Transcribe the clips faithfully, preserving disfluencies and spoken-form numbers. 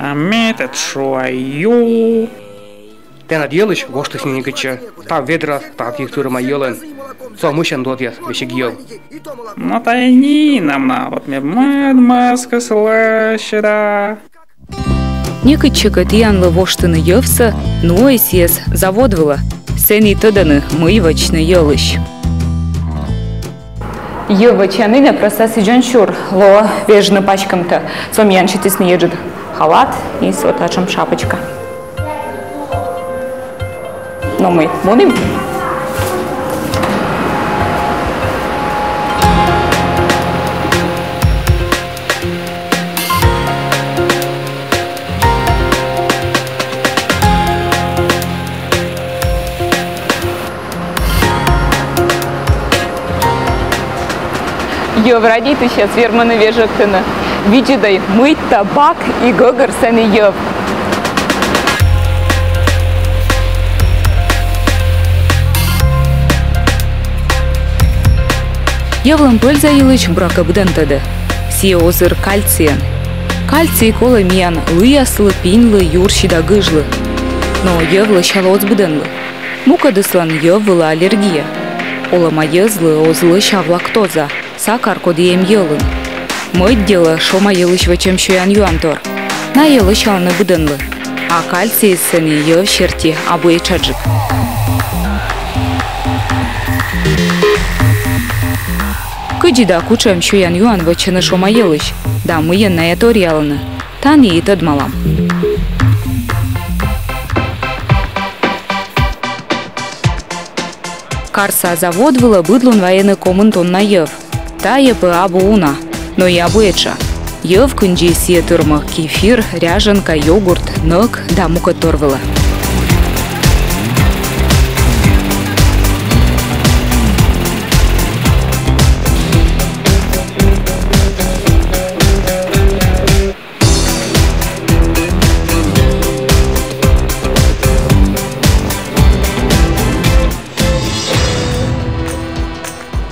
А ме тӧд, шуа, ю. Тэнад йӧлысь воштысь нин некытчӧ. Тав ведрас, тав йӧв тырӧма йӧлӧн. Со мыссянь лоӧ тіяс весиг йӧв? Но тайӧ нинӧм на, вот ме мӧд мӧскӧ лӧсьӧда. Некытчӧ кӧ тіянлы воштыны йӧвсӧ, нуӧй сійӧс завод вылӧ. Сэні тӧдӧны, мый вӧчны йӧлысь. Йӧв вӧчанінӧ прӧстӧ сідз он сюр, лоӧ вежны паськӧмтӧ. Со миян сетісны еджыд халат и со татшӧм шапочка. Но мый, мунім. Йӧв радейтысьяс вермӧны вежӧктыны. Видзӧдӧй, мыйта бак и гӧгӧр сэні йӧв. Йӧвлӧн пӧльза йылысь, буракӧ, быдӧн тӧдӧ. Сійӧ озыр кальцийӧн. Кальций колӧ миян лыяслы, пиньлы, юрси да гыжлы. Но йӧв лӧсялӧ оз быдӧнлы. Мукӧдыслӧн йӧв вылӧ аллергия. Олӧма йӧзлы оз лӧсяв лактоза, сакар, коді эм йӧлын. Мӧд делӧ — шома йӧлысь вӧчӧм сёян-юантор. Найӧ лӧсялӧны быдӧнлы. А кальцийыс сэні йӧв серти абу этшаджык. Кыдзи да кутшӧм сёян-юан вӧчӧны шома йӧлысь да мыйӧн найӧ торъялӧны, тані и тӧдмалам. Карса завод вылӧ быд лун вайӧны комын тонна йӧв. Тайӧ пӧ абу уна, но и абу этша. Йӧв кындзи сійӧ тырмӧ кефир, ряженка, йогурт, нӧк да мукӧдтор вылӧ.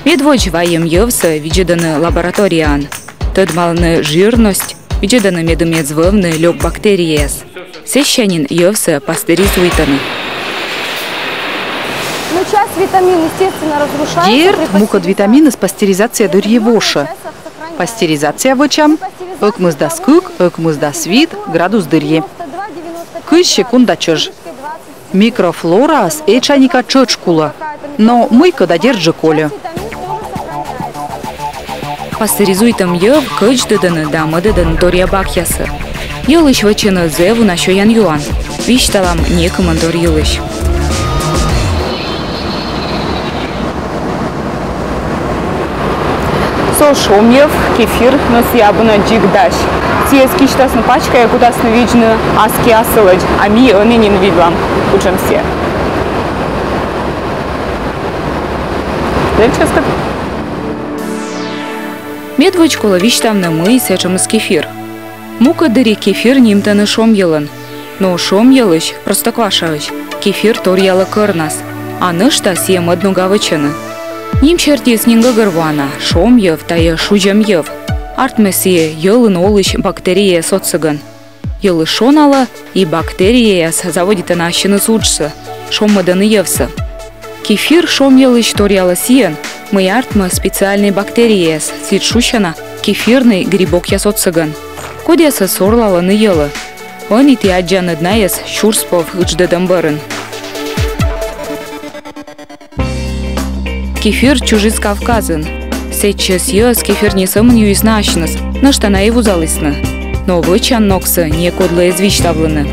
Медводз вайӧм йӧвсӧ видзӧдӧны лабораторияын. Тӧдмалӧны жирность, видзӧдӧны, медым эз вӧвны лёк бактерияяс. Сэсся нин йӧвсӧ пастеризуйтӧны. Ну, часть витамин, естественно, разрушается. Дерт, при мукӧд пастеризации. Витаминыс пастеризация дырйи вошӧ. Пастеризация вӧчам ӧкмысдас кык — ӧкмысдас вит градус дырйи. Кызь секунда чӧж. Микрофлораыс этшаника тшӧтш кулӧ, но мыйкӧ да дерт жӧ кольӧ. Пастеризуйтӧм йӧв кӧдздӧдӧны да мӧдӧдӧны торъя бакъясӧ. Йӧлысь вӧчӧны зэв уна сёян-юан. Висьталам некымын тор йылысь. Со шомйӧв, кефир, но сійӧ абу на дзик дась. Сійӧс кисьтасны пачкаӧ, кутасны видзны аски асылӧдз, а ми ӧні нин видлам, кутшӧм сійӧ. Зэв чӧскыд. Медводз колӧ висьтавны, мый сэтшӧмыс кефир. Мукӧддырйи кефир нимтӧны шомйӧлӧн. Но шомйӧлысь, простоквашаысь, кефир торъялӧ кӧрнас, а нӧшта сійӧ мӧд нога вӧчӧны. Ним сертиыс нин гӧгӧрвоана: шомйӧв — тайӧ шузьӧм йӧв. Артмӧ сійӧ йӧлын олысь бактерияяс отсӧгӧн. Йӧлыс шоналӧ, и бактерияяс заводитӧны ассьыныс уджсӧ, шоммӧдӧны йӧвсӧ. Кефир шомйӧлысь торъялӧ сійӧн, мый артмӧ специальнӧй бактерияяс, сідз шусяна, кефирнӧй грибокъяс отсӧгӧн, кодъясӧс сорлалӧны йӧлӧ. Ӧні ті аддзанныд найӧс сюрс пӧв ыдждӧдӧм бӧрын. Кефир чужис Кавказын. Сэтчӧс йӧз кефирньӧ сӧмын юисны асьныс, нӧшта на и вузалісны. Но вӧчан ногсӧ некодлы эз висьтавлыны.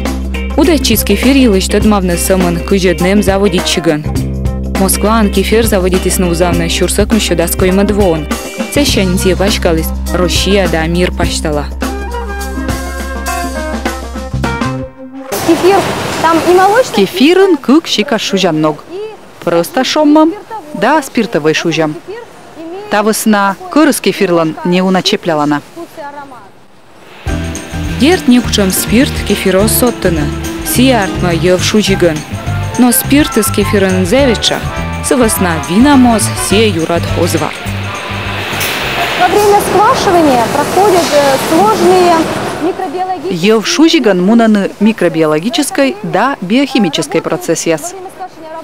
Удайтчис кефир йылысь тӧдмавны сӧмын кызьӧд нэм заводитчигӧн. Москваын кефир заводитісны вузавны сюрс ӧкмыссё дас коймӧд воын. Сэсся нин сійӧ паськаліс Россия да мир пасьтала. Кефир, там и молочный... Кефирын кык сикас шузян ног: прӧста шоммӧм да спиртӧвӧй шузьӧм. Та вӧсна кӧрыс кефирлӧн неуна чеплялана. Дерт, некутшӧм спирт кефирӧ оз содтыны, сійӧ артмӧ йӧв шузигӧн. Но спиртыс кефирын зэв этша, сы вӧсна вина моз сійӧ юрад оз варт. Во время сквашивания проходят, э, сложные микробиологические... Йӧв шузигӧн мунӧны микробиологическӧй да биохимическӧй процессъяс.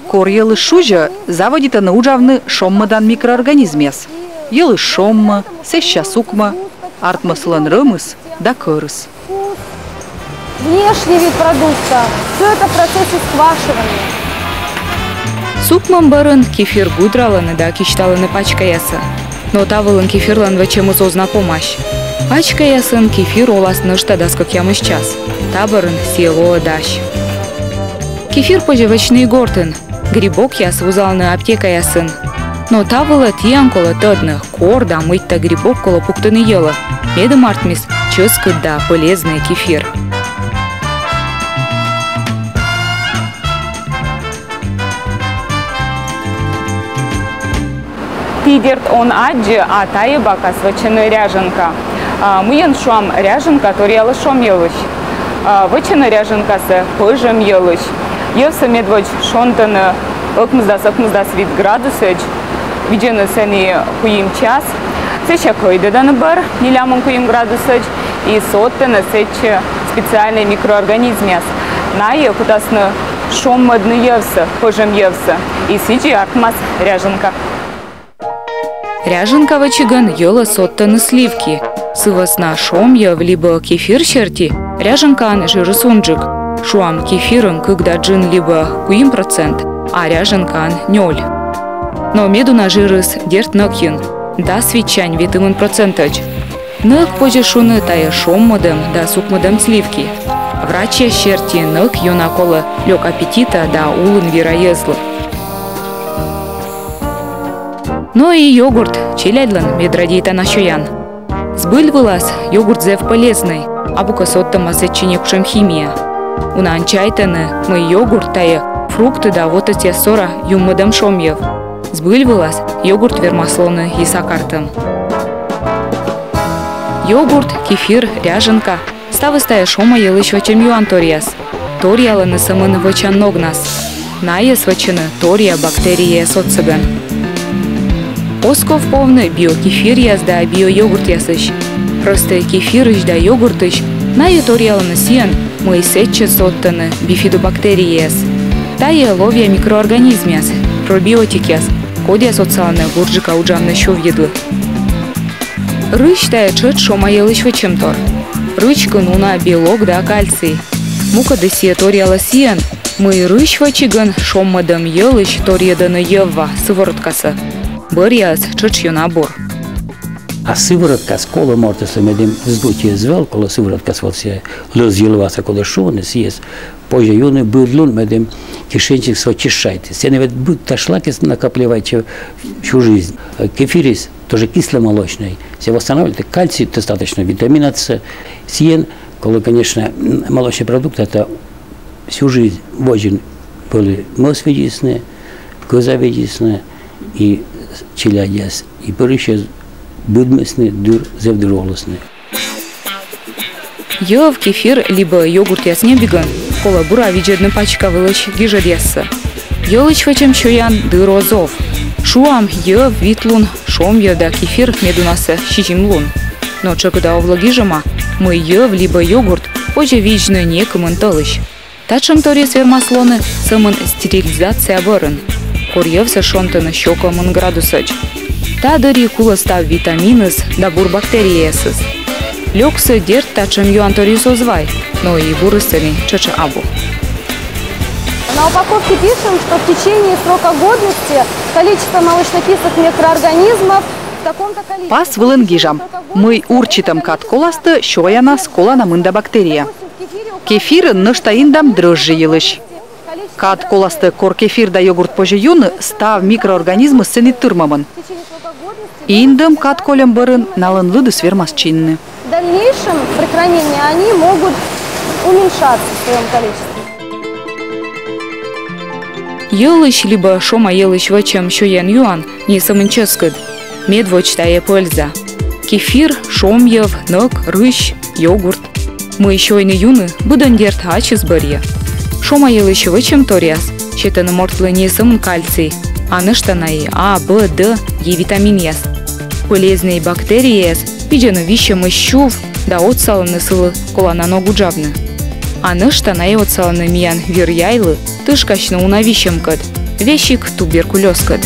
Кор йӧлыс шузьӧ, заводитӧны уджавны шоммӧдан микроорганизмъяс. Йӧлыс шоммӧ, сэсся сукмӧ, артмӧ сылӧн рӧмыс да кӧрыс. Внешний вид продукта. Всё это в процессе сквашивания. Сукмӧм бӧрын кефир гудралӧны да кисьталӧны пачкаясӧ. Но та вылын кефирлӧн вӧчӧмыс оз на помась. Пачкаясын кефир олас нӧшта дас кӧкъямыс час. Та бӧрын сійӧ лоӧ дась. Кефир позьӧ вӧчны и гортын. Грибокъяс вузалӧны аптекаясын. Но та вылӧ тіян колӧ тӧдны, кор да мыйта грибок колӧ пуктыны йӧлӧ, медым артмис чӧскыд да полезный кефир. Ті, дерт, он аддзы, а тайӧ бакас вӧчӧны ряженка. А, мыйӧн, шуам, ряженка торъялӧ шом йӧлысь. А, вӧчӧны ряженкасӧ пӧжӧм йӧлысь. Йӧвсӧ медводз шонтӧны ӧкмысдас, ӧкмысдас вит градусӧдз. Видзӧны сэні куим час. Сэсся кӧйдӧдӧны бӧр нелямын куим градусӧдз и содтӧны сэтчӧ специальнӧй микроорганизмъяс. Найӧ кутасны шоммӧдны йӧвсӧ, пӧжӧм йӧвсӧ. И сідзи артмас ряженка. Ряженка вӧчигӧн йӧлӧ содтӧны сливки. Сы вӧсна шом йӧв либӧ кефир серти ряженкаын жирыс унджык. Шуам, кефирын кык да джын либӧ куим процент, а ряженкаын нёль. Но медуна жирыс, дерт, нӧкйын, дас витсянь ветымын процентӧдз. Нӧк, позьӧ шуны, тайӧ шоммӧдӧм да сукмӧдӧм сливки. Врачьяс серти, нӧк ёна колӧ лёк аппетита да улын вира йӧзлы. Но и йогурт — челядьлӧн медрадейтана сёян. Збыль вылас йогурт зэв полезный, абу кӧ содтӧма сэтчӧ некутшӧм химия. Унаӧн чайтӧны, мый йогурт — тайӧ фрукты да вотӧсъяс сора юммӧдӧм шом йӧв. Збыль вылас йогурт вермас лоны и сакартӧм. Йогурт, кефир, ряженка — ставыс тайӧ шома йӧлысь вӧчӧм юанторъяс. Торъялӧны сӧмын вӧчан ногнас. Найӧс вӧчӧны торъя бактерияяс отсӧгӧн. Оз ков повны биокефиръяс да биойогуртъясысь. Прӧстӧй кефирысь да йогуртысь найӧ торъялӧны сійӧн, мый сэтчӧ содтӧны бифидобактерияяс. Тайӧ ловъя микроорганизмъяс, пробиотикъяс, кодъяс отсалӧны бурджыка уджавны сювйыдлы. Рысь — тайӧ тшӧтш шома йӧлысь вӧчӧмтор. Рыськын уна белок да кальций. Мукӧдысь сійӧ торъялӧ сійӧн, мый рысь вӧчигӧн шоммӧдӧм йӧлысь торйӧдӧны йӧвва сывороткасӧ. Бӧръяыс тшӧтш ёна бур. А сывороткаыс колӧ мортыслы, медым вздутие эз вӧв, колӧ сывороткаыс вот сійӧ лӧз йӧлвасӧ, колӧ шуны, сійӧс позьӧ юны быд лун, медым кишечник очищайтчӧ. Сэні ведь быдта шлакыс накапливайтчӧ всю жизнь. Э, кефирыс тоже кисломолочный. Сійӧ восстанавливает, кальций достаточно, витамина С. Сійӧн колӧ, конечно, м, молочный продукт, это всю жизнь водзын вӧлі мӧс видзисны, кӧза видзисны, и челядьяс, и пӧрысьяс быдмисны дыр, зэв дыр олісны. Йӧв, кефир либӧ йогуртъяс ньӧбигӧн колӧ бура видзӧдны пачка вылысь гижӧдъяссӧ. Йӧлысь вӧчӧм сёян дыр оз ов. Шуам, йӧв вит лун, шом йӧв да кефир медунасӧ сизим лун. Но тшӧкыда овлӧ гижӧма, мый йӧв либӧ йогурт позьӧ видзны некымын тӧлысь. Татшӧмторйыс вермас лоны сӧмын стерилизация бӧрын, кор йӧвсӧ шонтӧны сё комын градусӧдз. Та дырйи кулӧ став витаминыс да бур бактерияясыс. Лёксӧ, дерт, татшӧм юанторйыс оз вай, но и бурыс сэні тшӧтш абу. На упаковке пишем, что в течение срока годности количество молочнокислых микроорганизмов в таком-то количестве. Пас вылын гижам, мый урчитӧм кад коластӧ сёянас колана мында бактерия. Кефирын нӧшта индам дрожжи йылысь. Кад коластӧ, кор кефир да йогурт позьӧ юны, став микроорганизмыс сэні тырмымӧн. Индӧм кад кольӧм бӧрын налӧн лыдыс вермас чинны. В дальнейшем при хранении они могут уменьшаться в своём количестве. Йӧлысь либӧ шома йӧлысь вӧчӧм сёян-юан не сӧмын чӧскыд. Медводз тайӧ пӧльза. Кефир, шомйӧв, нӧк, рысь, йогурт. Мый сёйны-юны, быдӧн, дерт, ачыс бӧрйӧ. Шома йӧлысь вӧчӧм торъяс сетӧны мортлы не сӧмын кальций, а нӧшта на и А, Б, Д, Е витаминъяс. Полезнӧй бактерияяс видзӧны висьӧмысь сюв да отсалӧны сылы колана ног уджавны. А нӧшта на и отсалӧны миян вир-яйлы тышкасьны уна висьӧмкӧд, весиг туберкулёзкӧд.